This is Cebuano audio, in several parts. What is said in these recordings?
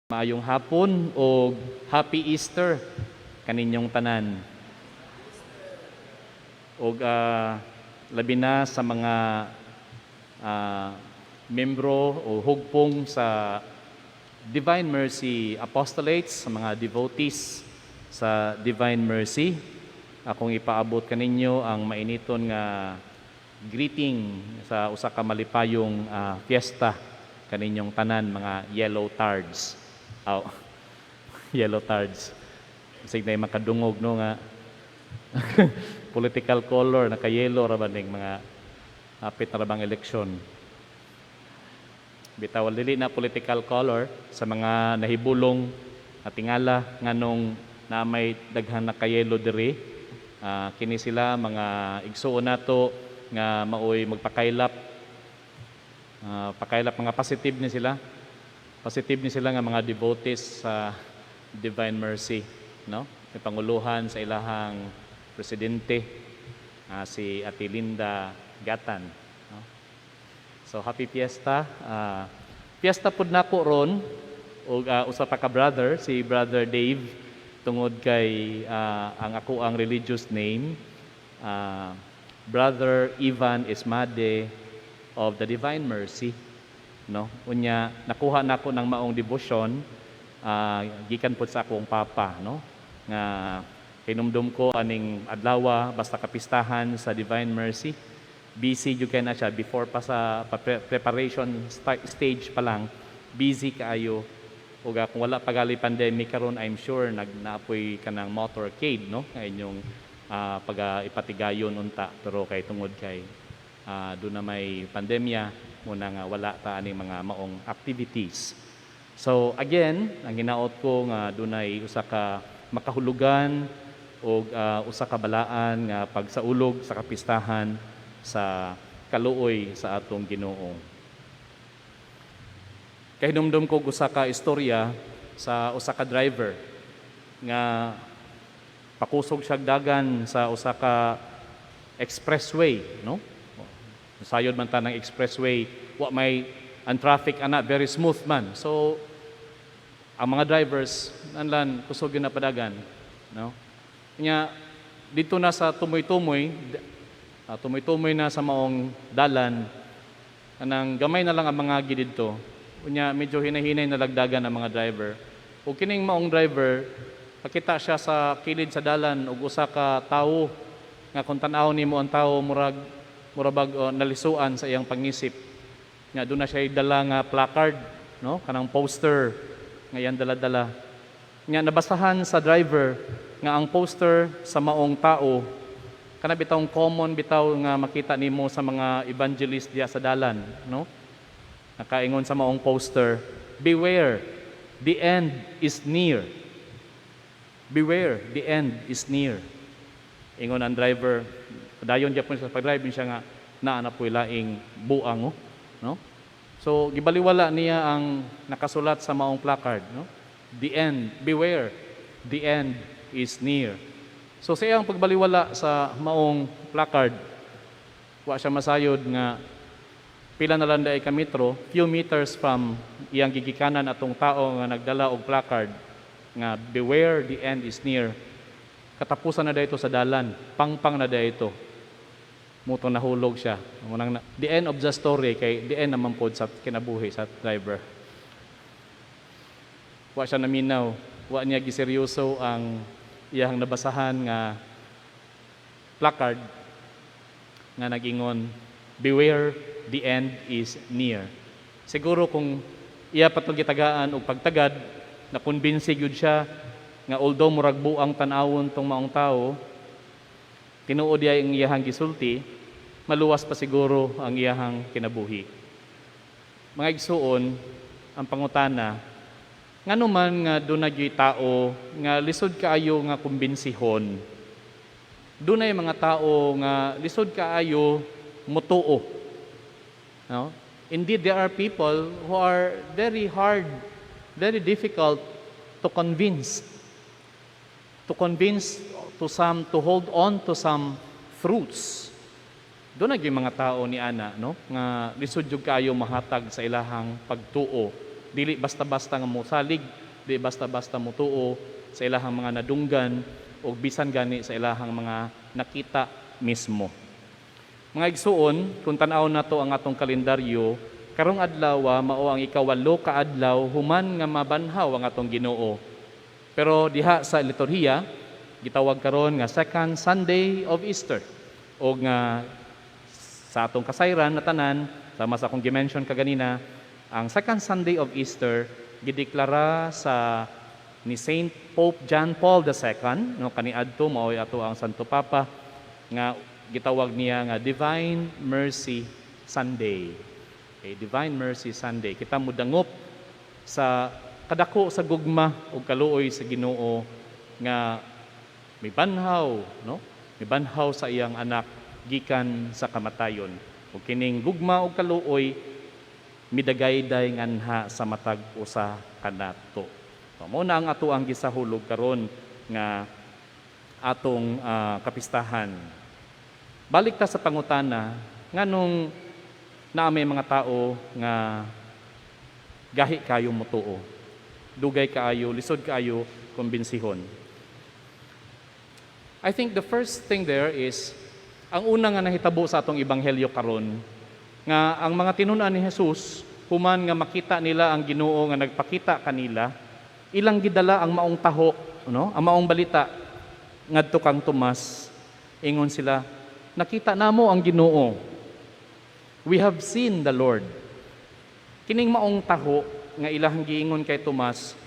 Maayong hapon o Happy Easter kaninyong tanan. Og labi na sa mga membro o hugpong sa Divine Mercy Apostolates, sa mga devotees sa Divine Mercy. Akong ipaabot kaninyo ang mainiton nga greeting sa usa ka malipayong fiesta kaninyong tanan, mga yellow tards. Aw, yellow tards. Sig na makadungog, no, nga political color, naka-yellow ra ba ning mga hapit na ra bang eleksyon. Bitaw, dili na political color sa mga nahibulong at tingala nganong na may daghan naka-yellow diri. Kini sila mga igsuon nato nga maoy magpakaylap. Pakaylap, mga positive ni sila. Positive ni sila nga mga devotees sa Divine Mercy, no? May panguluhan sa ilahang presidente, si Ate Linda Gatan, no? So happy fiesta. Fiesta pud nako ron og usa pa ka brother, si Brother Dave, tungod kay ang ako ang religious name, Brother Ivan Esmade of the Divine Mercy, no? Unya nakuha nako ng maong debosyon gikan pod sa akong papa, no, nga hinumdum ko aning adlaw basta kapistahan sa Divine Mercy, busy jud kay na siya. Before pa sa preparation stage pa lang, busy kaayo. Ug kung wala pa gali pandemic karon, I'm sure nag naapoy kanang motorcade, no, nga inyong pag ipatigayon unta, pero kay tungod kay doon na may pandemya muna nga wala ta aning mga maong activities. So again, ang ginaot ko nga dunay usa ka makahulugan o usa ka balaan nga pagsaulog sa kapistahan sa kaluoy sa atong Ginoo. Kahinumdum ko og usa ka istorya sa usa ka driver nga pakusog siya dagan sa usa ka expressway, no? Sayod man ta ng expressway, wa may ang traffic ana, very smooth man. So ang mga drivers anlan kusog yun na padagan, no? Nya dito na sa tumoy-tumoy, tumoy-tumoy na sa maong dalan, kanang gamay na lang ang mga didto. Unya medyo hinahinay na lagdagan ang mga driver. Ug kining maong driver, nakita siya sa kilid sa dalan og usa ka tawo nga kung tan-aw nimo ang tawo, murag oh, nalisuan sa iyang pangisip. Nga doon na siya dala nga placard, no? Kanang poster nga iyang dala-dala. Nga nabasahan sa driver nga ang poster sa maong tao, kana bitawng common bitaw nga makita nimo sa mga evangelist diya sa dalan, no? Nakaingon sa maong poster, "Beware, the end is near. Beware, the end is near." Ingon ang driver, dayon gyapon sa pag-drive siya nga naa na po'y laing buang, oh, no? So gibaliwala niya ang nakasulat sa maong placard, no? The end, beware, the end is near. So sa iyang pagbaliwala sa maong placard, wa siya masayod nga pila na lang diay ka metro, few meters from iyang gigikanan atong tao nga nagdala og placard nga "Beware, the end is near." Katapusan na dito sa dalan, pangpang na dito. Mao to nahulog siya. Munang the end of the story, kay the end naman pod sa kinabuhi sa driver. Wa siya naminaw, wa niya giseryoso ang iyang nabasahan nga placard nga nagingon, "Beware, the end is near." Siguro kung iya pa gitagaan og pagtagad, na kumbinsi gyud siya nga although murag buang tan-awon tong maong tao, tinuod diay ang iyahang gisulti, maluwas pa siguro ang iyahang kinabuhi. Mga igsuon, ang pangutana, ngano man nga duna gyuy tao nga lisod kaayo nga kumbinsihon? Dunay mga tao nga lisod kaayo mutuo. No? Indeed, there are people who are very hard, very difficult to convince. To convince to some, to hold on to some truths. Duna gyuy mga tao ni ana, no? Nga lisod jud kaayo mahatag sa ilahang pagtuo. Dili basta-basta nga mosalig, di basta-basta motuo sa ilahang mga nadunggan o bisan gani sa ilahang mga nakita mismo. Mga igsuon, kung tan-aw nato ang atong kalendaryo, karong adlaw mao ang 8 ka adlaw human nga mabanhaw ang atong Ginoo. Pero diha sa liturhiya, gitawag karon nga Second Sunday of Easter o nga sa atong kasayran na tanan, sama sa akong gi-mention kaganina, ang Second Sunday of Easter gideklara sa ni Saint Pope John Paul II, no, kaniadto mao ato ang Santo Papa, nga gitawag niya nga Divine Mercy Sunday. Okay, Divine Mercy Sunday. Kita modangop sa kadako sa gugma ug kaluoy sa Ginoo nga mibanhaw, no? Mibanhaw sa iyang anak gikan sa kamatayon. Ug kining gugma ug kaluoy midagayday nganha sa matag usa kanato. So, mao na ang ato ang gisahulog karon nga atong kapistahan. Balik ta sa pangutana, nganong naa may mga tao nga gahi kayo motuo? Dugay kaayo, lisod kaayo kumbensihon. I think the first thing there is ang una nga nahitabo sa atong ebanghelyo karon, nga ang mga tinun-an ni Jesus, human nga makita nila ang Ginoo nga nagpakita kanila, ilang gidala ang maong taho, no, ang maong balita ngadto kang Tomas. Ingon sila, "Nakita namo ang Ginoo. We have seen the Lord." Kining maong taho nga ilahang giingon kay Tomas,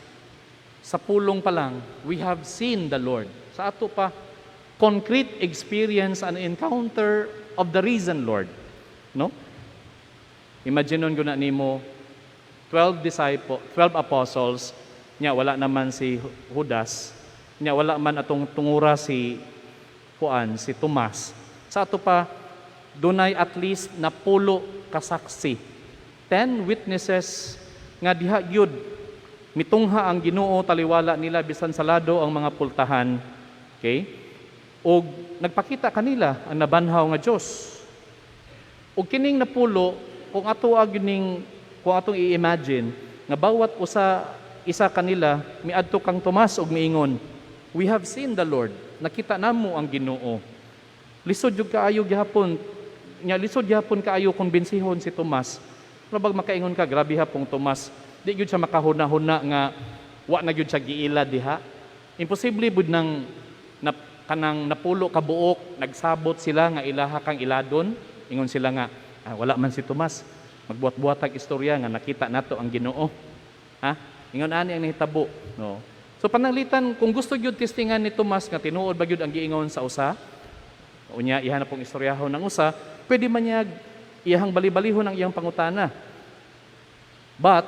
sa pulong pa lang, "We have seen the Lord." Sa ato pa, concrete experience and encounter of the risen Lord. No? Imagine ko na nimo 12 disciple, 12 apostles, nya wala naman si Judas, nya wala man atong tungura si Juan, si Tomas. Sa ato pa, dunay at least 10 kasaksi. 10 witnesses nga diha gyud mitungha ang Ginoo taliwala nila bisan salado ang mga pultahan. Okay? Og nagpakita kanila ang nabanhaw nga Dios. Og kining 10, kung ato ning kung atong i-imagine nga bawat usa isa kanila miadto kang Tomas og miingon, "We have seen the Lord. Nakita namo ang Ginoo." Lisod jud kaayo gihapon nya, lisod gihapon kaayo kumbensihon si Tomas. Pero makaingon ka, grabe hapong Tomas. Di gyud siya makahuna-huna nga wa na gyud siya giila diha. Imposible bud nang na, kanang 10 ka buok nagsabot sila nga ilaha kang iladon. Ingon sila nga, "Ah, wala man si Tomas. Magbuhat-buhat ang istorya nga nakita nato ang Ginoo." Ha? Ingon ani ang nahitabo, no? So pananglitan kung gusto gyud testingan ni Tomas nga tinuod ba gyud ang giingon sa usa, unya iha na pong istoryahon ng usa, pwede man niya iyahang bali-balihon ang iyang pangutana. But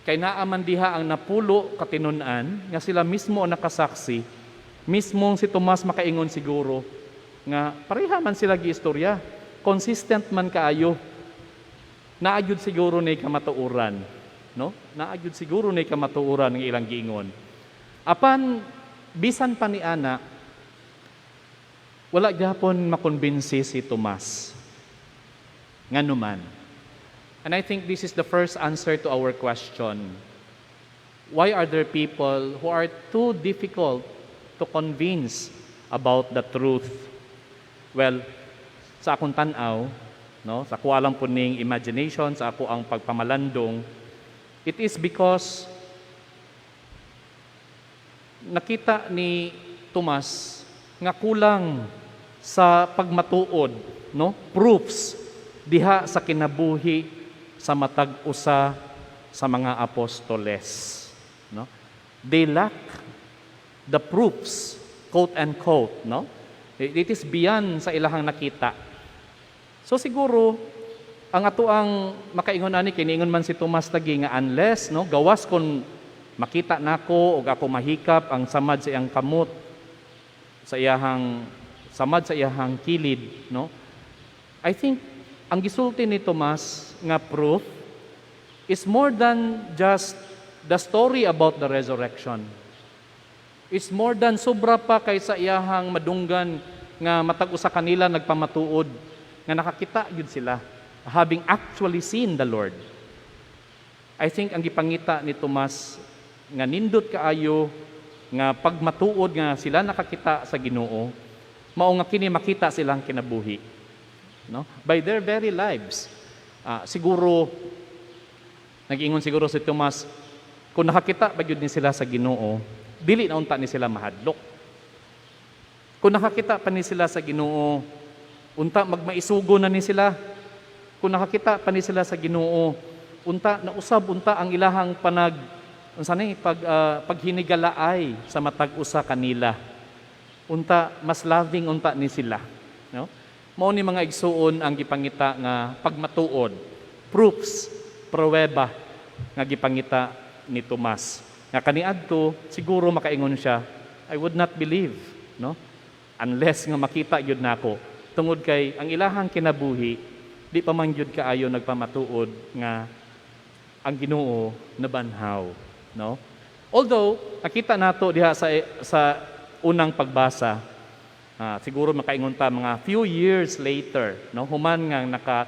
kay naa man diha ang 10 katinun-an nga sila mismo ang nakasaksi, mismo si Tomas makaingon siguro nga pareha man sila giistorya, consistent man kaayo. Naa gyud siguro ni kamatuoran, no? Naa gyud siguro ni kamatuoran ng ilang giingon. Apan bisan pa ni ana, wala gyapon makumbinsi si Tomas. Nganuman? And I think this is the first answer to our question. Why are there people who are too difficult to convince about the truth? Well, sa akong tan-aw, no, sa ako lang po ning imagination, sa ako ang pagpamalandong, it is because nakita ni Tomas nga kulang sa pagmatuod, no, proofs diha sa kinabuhi sa matag usa sa mga apostoles, no? They lack the proofs, quote and quote, no? It is beyond sa ilahang nakita. So siguro ang ato ang makaingon ani, kay niingon man si Tomas lagi nga unless, no, gawas kon makita nako og ako mahikap ang samad sa iyang kamot, sa iyahang samad sa iyahang kilid, no? I think ang gisulti ni Tomas nga proof is more than just the story about the resurrection. It's more than, sobra pa kaysa iyahang madunggan nga matag usa kanila nagpamatuod nga nakakita gyud sila, having actually seen the Lord. I think ang gipangita ni Tomas nga nindot kaayo nga pagmatuod nga sila nakakita sa Ginoo, mao nga kini makita silang kinabuhi. No? By their very lives. Siguro nag-ingon siguro si Tomas, kung nakakita ba gyud ni sila sa Ginoo, dili na unta ni sila mahadlok. Kung nakakita pa ni sila sa Ginoo, unta magmaisugo na ni sila. Kung nakakita pa ni sila sa Ginoo, unta nausab unta ang ilahang panag unsa ni paghinigalaay sa matag usa kanila. Unta mas loving unta ni sila, no? Mao ni, mga igsuon, ang gipangita nga pagmatuod, proofs, pruweba nga gipangita ni Tomas. Nga kaniadto siguro makaingon siya, "I would not believe," no? Unless nga makita gyud nako, tungod kay ang ilahang kinabuhi di pa man gyud kaayo nagpamatuod nga ang Ginoo nabanhaw, no? Although nakita nato diha sa unang pagbasa, siguro makaingon ta mga few years later, no, human nga naka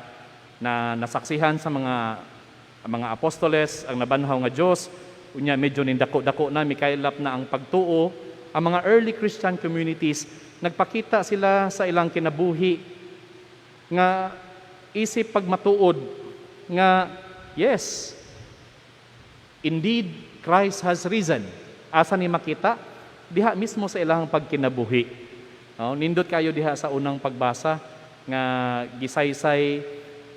na nasaksihan sa mga apostoles ang nabanhaw nga Dios, unya medyo nindako-dako na, mikaylap na ang pagtuo. Ang mga early Christian communities, nagpakita sila sa ilang kinabuhi nga isip pagmatuod nga, yes, indeed Christ has risen. Asa ni makita? Diha mismo sa ilang pagkinabuhi. No, nindot kayo diha sa unang pagbasa nga gisaysay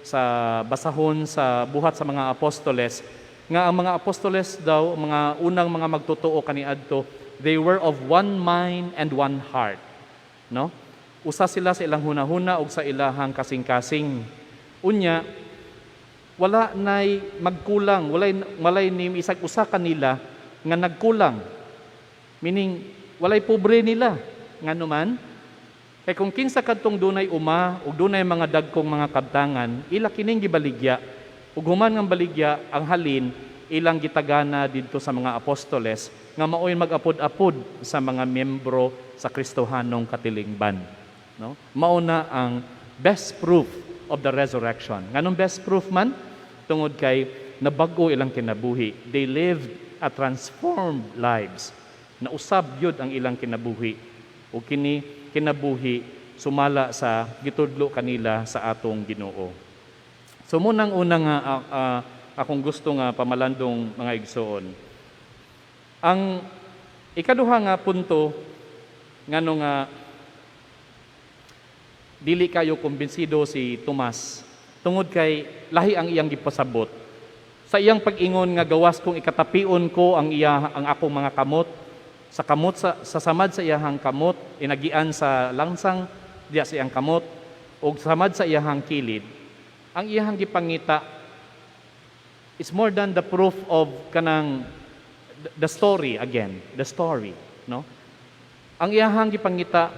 sa basahon sa Buhat sa mga Apostoles nga ang mga apostoles daw, mga unang mga magtotoo kaniadto, they were of one mind and one heart, no? Usa sila sa ilang hunahuna ug sa ilahang kasing-kasing. Unya wala nay magkulang, walay ni isag usa kanila nga nagkulang, meaning walay pobre nila. Ngano man? Kay kung kinsa kadtong dunay uma ug dunay mga dagkong mga kabtangan, ila kining gibaligya. Ug human nga baligya, ang halin ilang gitagana didto sa mga apostoles nga maoy mag-apod-apod sa mga miyembro sa Kristohanong katilingban. No? Mao na ang best proof of the resurrection. Nganong best proof man? Tungod kay nabag-o ilang kinabuhi. They lived a transformed lives. Nausab yun ang ilang kinabuhi. O kini kinabuhi sumala sa gitudlo kanila sa atong Ginoo. So munang una nga akong gusto nga pamalandong, mga igsoon. Ang ikaduha nga punto ngano nga dili kayo kumbinsido si Tomas, tungod kay lahi ang iyang gipasabot. Sa iyang pag-ingon nga gawas kung ikatapion ko ang iya ang akong mga kamot sa kamot sa samad sa iyahang kamot, inagian sa langsang diya sa iyang kamot ug samad sa iyahang kilid, ang iyahang gipangita is more than the proof of kanang the story again, the story, no? Ang iyahang gipangita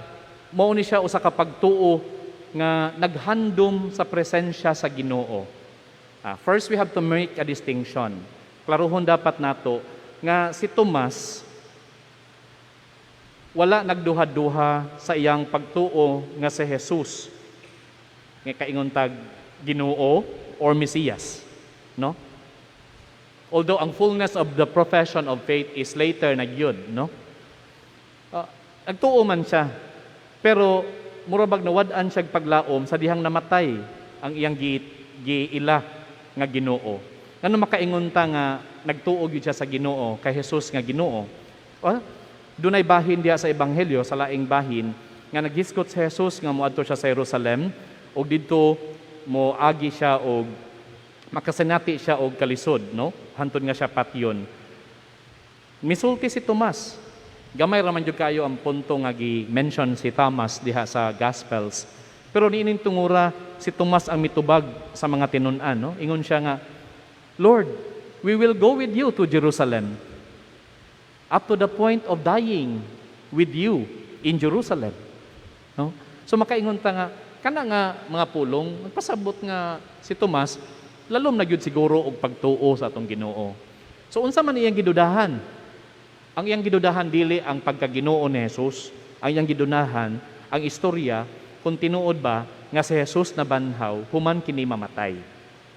mao ni siya usa ka pagtuo nga naghandom sa presensya sa Ginoo. First we have to make a distinction. Klaruhon dapat nato nga si Tomas wala nagduha-duha sa iyang pagtuo nga si Jesus nga kaingon tag Ginoo or Mesiyas, no? Although ang fullness of the profession of faith is later na gyud, no? Nagtuo man siya. Pero mura bag nawad-an siya paglaom sa dihang namatay ang iyang giila nga Ginoo. Ngano makaingon ta nga nagtuo gyud siya sa Ginoo, kay Jesus nga Ginoo? Well, dunay bahin diha sa ebanghelyo, sa laing bahin nga naghisgot si Jesus nga moadto siya sa Jerusalem ug didto mo agi siya og makasinati siya og kalisod, no? Hantod nga siya patyon. Misulti si Tomas. Gamay ra man jud kayo ang punto nga gi-mention si Thomas diha sa Gospels. Pero niining tungura, si Tomas ang mitubag sa mga tinun-an, no? Ingon siya nga, "Lord, we will go with you to Jerusalem up to the point of dying with you in Jerusalem." No? So makaingon ta nga kana nga mga pulong nagpasabot nga si Tomas lalom na gyud siguro og pagtuo sa atong Ginoo. So unsa man iyang gidudahan? Ang iyang gidudahan dili ang pagkaginoo ni Jesus, ang iyang gidudahan ang istorya kung tinuod ba nga si Jesus nabanhaw human kini mamatay.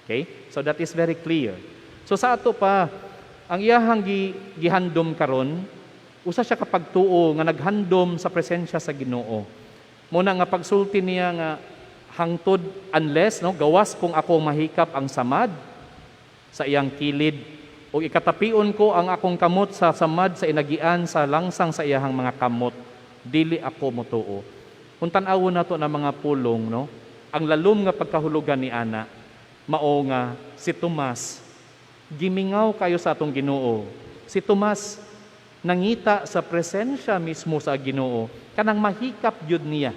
Okay? So that is very clear. So sa ato pa, ang iyahang gihandom karon, usa siya ka pagtuo nga naghandom sa presensya sa Ginoo. Muna nga pagsulti niya nga hangtod unless, no, gawas kung ako mahikap ang samad sa iyang kilid o ikatapion ko ang akong kamot sa samad sa inagian sa langsang sa iyahang mga kamot, dili ako motuo. Kung tan-awon nato na mga pulong, no, ang lalom nga pagkahulugan ni ana mao nga si Tomas gimingaw kayo sa atong Ginoo. Si Tomas nangita sa presensya mismo sa Ginoo, kanang mahikap gyud niya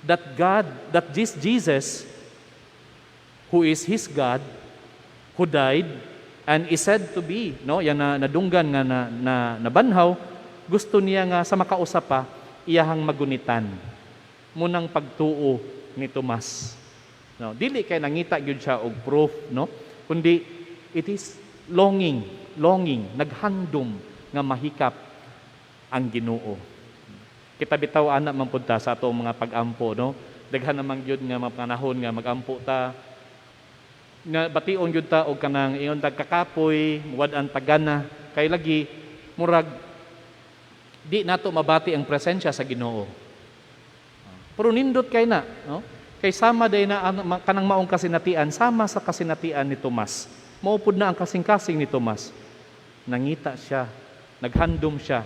that God, that this Jesus, who is his God, who died and is said to be, no, yan na nadunggan nga na nabanhaw, gusto niya nga sa makausa pa iyahang magunitan. Munang pagtuo ni Tomas. No, dili kay nangita gyud siya og proof, no, kundi it is longing, longing, naghandom nga mahikap ang Ginoo. Kita bitaw ana man pud ta sa atong mga pag-ampo, no? Daghan naman gyud nga mga panahon nga mag-ampo ta nga bation gyud ta og kanang ingon tag kakapoy, wad-an tagana kay lagi murag di nato mabati ang presensya sa Ginoo. Pero nindot kay na, no? Kay sama day na ang kanang maong kasinatian, sama sa kasinatian ni Tomas. Mao pud na ang kasing-kasing ni Tomas. Nangita siya, naghandom siya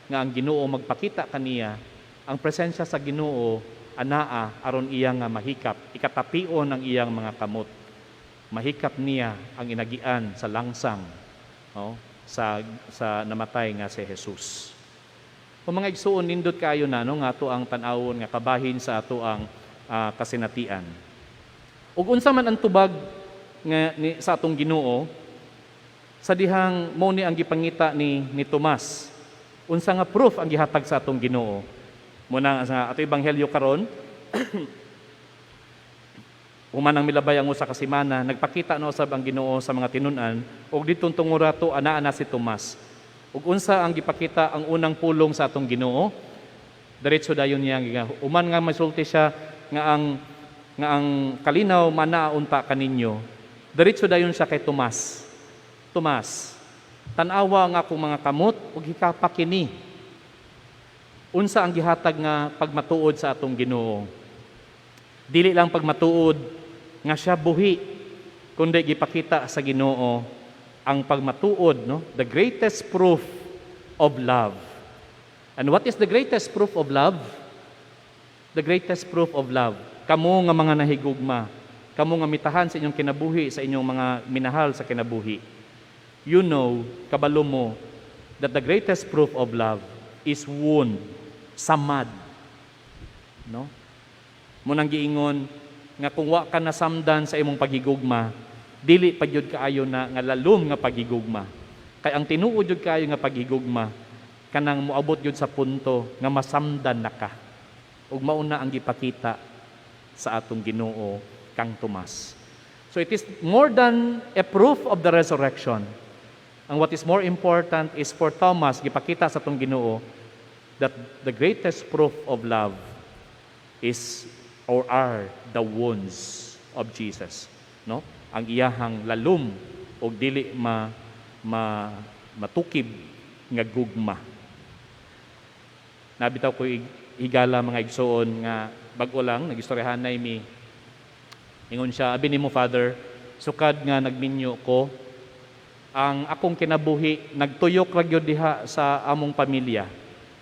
nga ang Ginoo magpakita kaniya, ang presensya sa Ginoo anaa aron iya nga mahikap, ikatapion ang iyang mga kamot. Mahikap niya ang inagian sa langsang, no, sa namatay nga si Jesus. Kung mga igsuon, nindot kayo na, no, nga ato ang tan-awon nga kabahin sa ato ang kasinatian. Ug unsa man ang tubag nga ni, sa atong Ginoo sa dihang mo ni ang gipangita ni Tomas? Unsa nga proof ang gihatag sa atong Ginoo? Muna sa ato ebanghelyo karon, human ang milabay ang usa ka semana, nagpakita na usab ang Ginoo sa mga tinun-an ug ditong tungura to anaa na si Tomas. Ug unsa ang gipakita, ang unang pulong sa atong Ginoo? Diretso dayon niya nga human nga masulti siya nga ang kalinaw manaa unta kaninyo. Diretso dayon siya kay Tomas. "Tomas, tan-awa ang akong mga kamot ug hikapa kini." Unsa ang gihatag nga pagmatuod sa atong Ginoo? Dili lang pagmatuod nga siya buhi, kundi gipakita sa Ginoo ang pagmatuod, no? The greatest proof of love. And what is the greatest proof of love? The greatest proof of love. Kamo nga mga nahigugma, kamo nga mitahan sa inyong kinabuhi, sa inyong mga minahal sa kinabuhi. Kabalo mo that the greatest proof of love is wound, samad. No? Munang giingon nga kung wa ka nasamdan sa imong paghigugma, dili pa gyud kaayo na nga lalom nga paghigugma. Kay ang tinuod gyud kaayo nga paghigugma, kanang moabot gyud sa punto nga masamdan na ka. Ug mauna ang gipakita sa atong Ginoo kang Tomas. So it is more than a proof of the resurrection. Ang what is more important is for Thomas, gipakita sa atong Ginoo that the greatest proof of love is or are the wounds of Jesus, no? Ang iyahang lalom og dili ma, ma matukib nga gugma. Nabitaw ko higala, mga igsuon, nga bag-o lang nagistoryahanay mi. Ingon siya, "Abi nimo, Father, sukad nga nagminyo ko, ang akong kinabuhi nagtuyok ra gyud diha sa among pamilya.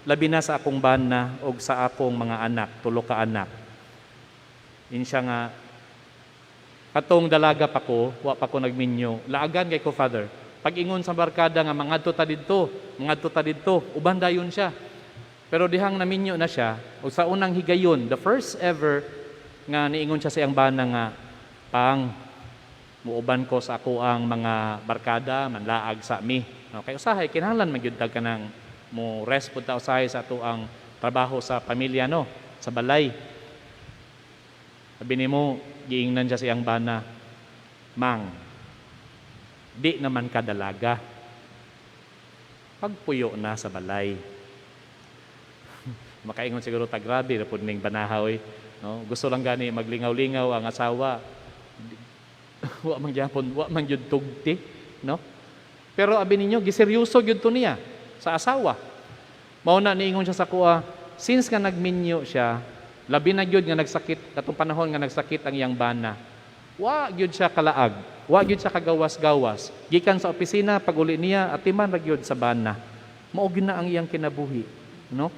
Labi na sa akong bana og sa akong mga anak, tulo ka anak." Ingon siya nga katong dalaga pa ko, wa pa ko nagminyo. Laagan kay ko, Father. Pag ingon sa barkada nga mangadto ta didto, mangadto ta didto, uban dayon siya. Pero dihang naminyo na siya, o sa unang higayon, the first ever nga niingon siya sa iyang bana nga, "Pang, muuban ko sa ako ang mga barkada, manlaag sa mi." No, kay usahay kinahanglan man gyud ta kanang mo rest pud ta usahay sa ato ang trabaho sa pamilya, no, sa balay. Sabi nimo, giingnan siya sa iyang bana, "Mang, di naman ka dalaga. Pagpuyo na sa balay." Makaingon siguro ta, "Grabe ra pud ning banahaw, oy." No? Gusto lang gani maglingaw-lingaw ang asawa. Wa man gyapon, wa man gyud tugti. no? Pero abi ninyo, giseryoso gyud to niya sa asawa. Mao na niingon siya sa kuha, since nga nagminyo siya, labi na gyud nga nagsakit katong panahon nga nagsakit ang iyang bana. Wa gyud siya kalaag, wa gyud siya kagawas-gawas. Gikan sa opisina pag-uli niya atiman ra gyud sa bana. Mao gyud na ang iyang kinabuhi, no?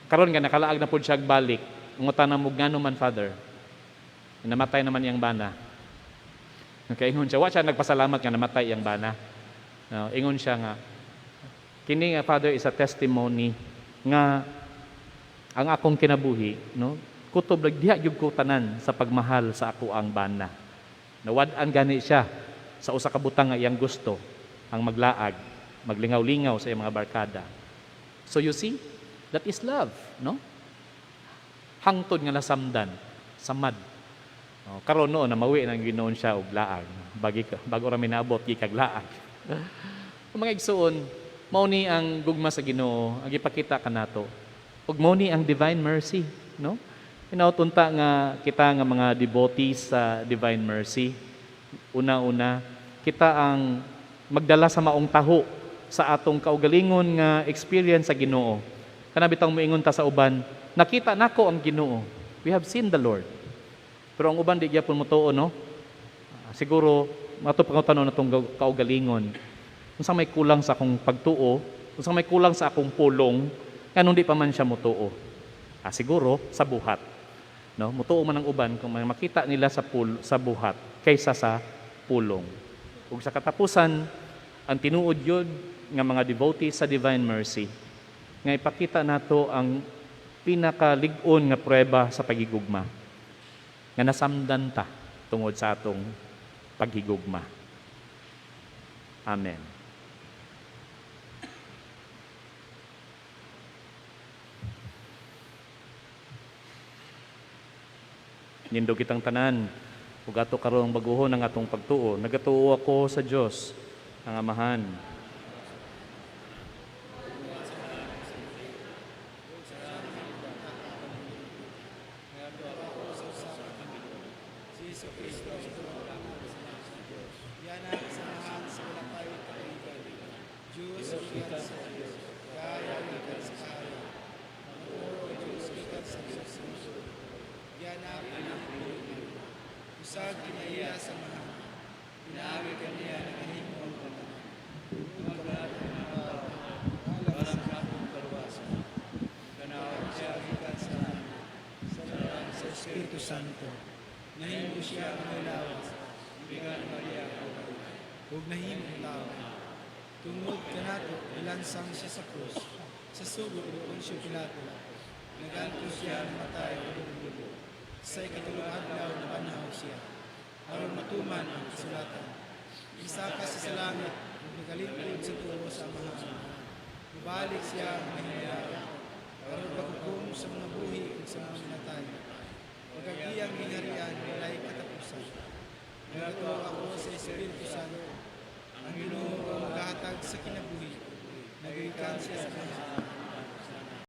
Karon nga nakalaag na pud siya balik, ngutana mo, "Ngano man, Father? Namatay naman iyang bana." Okay, ingon siya, wa siya nagpasalamat nga namatay iyang bana. No, ingon siya nga, "Kini nga, Father, is a testimony nga ang akong kinabuhi, no? Kutob lag diha gyud ko tanan sa pagmahal sa ako ang bana." Nawad-an gani siya sa usa ka butang nga iyang gusto, ang maglaag, maglingaw-lingaw sa iyang mga barkada. So you see, that is love, no? Hangtod nga nasamdan, samad. Oh, karon noon namawi nang ginoon siya og laag. Bagi bago ra minabot gikag laag. Mga igsuon, mao ni ang gugma sa Ginoo ang gipakita kanato. Ug mao ni ang divine mercy, no? Hinaut unta nga kita nga mga devotees sa divine mercy, una-una kita ang magdala sa maong taho sa atong kaugalingon nga experience sa Ginoo. Kana bitang moingon ta sa uban, "Nakita nako ang Ginoo." We have seen the Lord. Pero ang uban di gyapon motuo, no? Siguro mato pangutano natong kaugalingon. Unsa may kulang sa akong pagtuo? Unsa may kulang sa akong pulong nganong di pa man siya motuo? Siguro sa buhat. No, motuo man ang uban kung may makita nila sa buhat kaysa sa pulong. Ug sa katapusan, ang tinuod yun nga mga devotees sa Divine Mercy nga ipakita nato ang pinakalig-on nga prueba sa pagigugma nga nasamdan ta tungod sa atong paghigugma. Amen. Nindog kitang tanan ug ato karong baguhon ang atong pagtuo. Nagatuo ako sa Dios, ang Amahan. Espiritu Santo, nahimo siya ang lawas, bigan Maria ug nahimong tao. Tungod kanato gilansang siya sa krus, sa sugo ni Poncio Pilato, naganto siya, namatay ug naglubong. Sa ikatulong adlaw nabanhaw siya, aron matuman ang kasulatan. Gisaka siya sa langit ug nagalingkod sa tuo sa Amahan. Mubalik siya nga hinayaan, aron paghukom sa mga buhi ug sa mga minatay. Ug ang iyang gingharian walay katapusan. Nagatuo ako sa Espiritu Santo, ang Ginoo nga magahatag sa kinabuhi. Nagagikan siya sa Amahan.